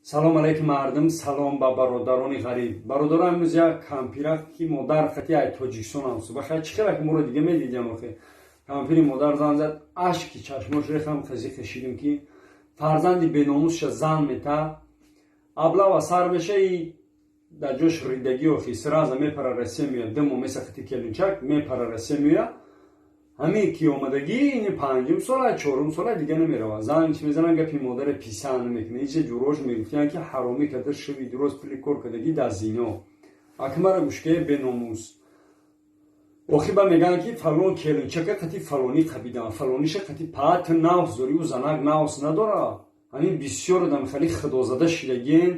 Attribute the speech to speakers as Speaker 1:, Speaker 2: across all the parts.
Speaker 1: Салом алейкум, мардум, салом ба бародарони ғариб. Бародарон, имрӯз як кампира, ки модар хати ай Тоҷикистон ҳамсу бахай, чӣ хела ки моро дига медидям. Охе, кампири модар зан зад, ашки чашмош рехам, қази кашидим, ки фарзанди беномусша зан мета, аблава сар меша и дар ҷош ридагӣ. Охи, сразу мепара, Россия меояд, 2 моҳ месахати, келинчак мепара, Россия меояд. Ҳамин ки омадагӣ, ини панҷум сола, чорум сола, дига намерава. Зан чи мезанан, гапи модаре писанд намекунад. Иҷа ҷурош мегуфтиянд, ки ҳаромӣ карда, шиви дурост пули кор кардагӣ дар зино. Акмара гӯшкае, беномус. Охи, ба мегӯянд, ки фалон келинчака қати фалонӣ қабидан, фалониша қати паат навс дорӣ, ӯ занак навс надора. Ҳамин бисёр одам хеле худозада шидагиен,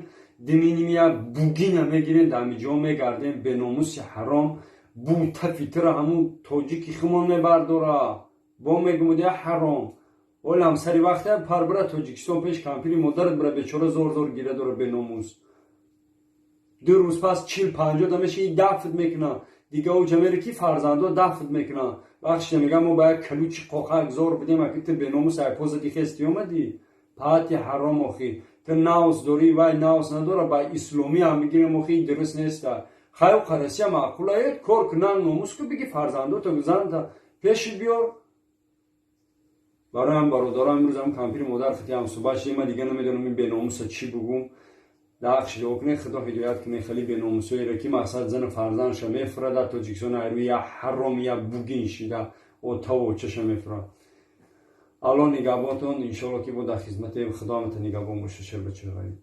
Speaker 1: диминимия бугина мегирен, дар ҳамиҷо мегардем. Беномуси ҳаром, бу тафитра ҳамун тоҷики химон мебардора. Бо мегумудия ҳаром. Оли ҳамсари вақте пар, бира Тоҷикистон, пеш кампири модарат бира, бечора зор зор гира дора. Беномус, 2 рӯз пас 40-50 да меша, и дафт мекуна. Дига ӯ ҷамере ки фарзандо дафт мекуна. Вақтшида мегам, мо ба як калучи қоқак зор будем. Аки ту, беномус, айпозади хести омадӣ, паати ҳаром. Охи, ту навс дорӣ, вай навс надора. Ба исломӣ ҳам бигирем, охи, дуруст неста. Хайо, Россия маъқулает, кор кунан, номус ку, биги фарзандото, занта пеши биёр. Бароям, бародарам, имрӯз ҳам кампири модар хати ҳамсӯҳбат шудем. Ман дига намедонам ин беномуса чӣ бугум. Дахш дуо кунед, Худо ҳидоят кунед хеле беномусоеро, ки мақсад зану фарзандша мефурад дар Тоҷикистон, айрӯи я ҳаром, я бугин шида, отаву очаша мефурад. Алло нигаҳбонтон, иншоалло, ки бо дар хизмати Худо. Ҳамата нигаҳбон бошед, шербачаи ғариб.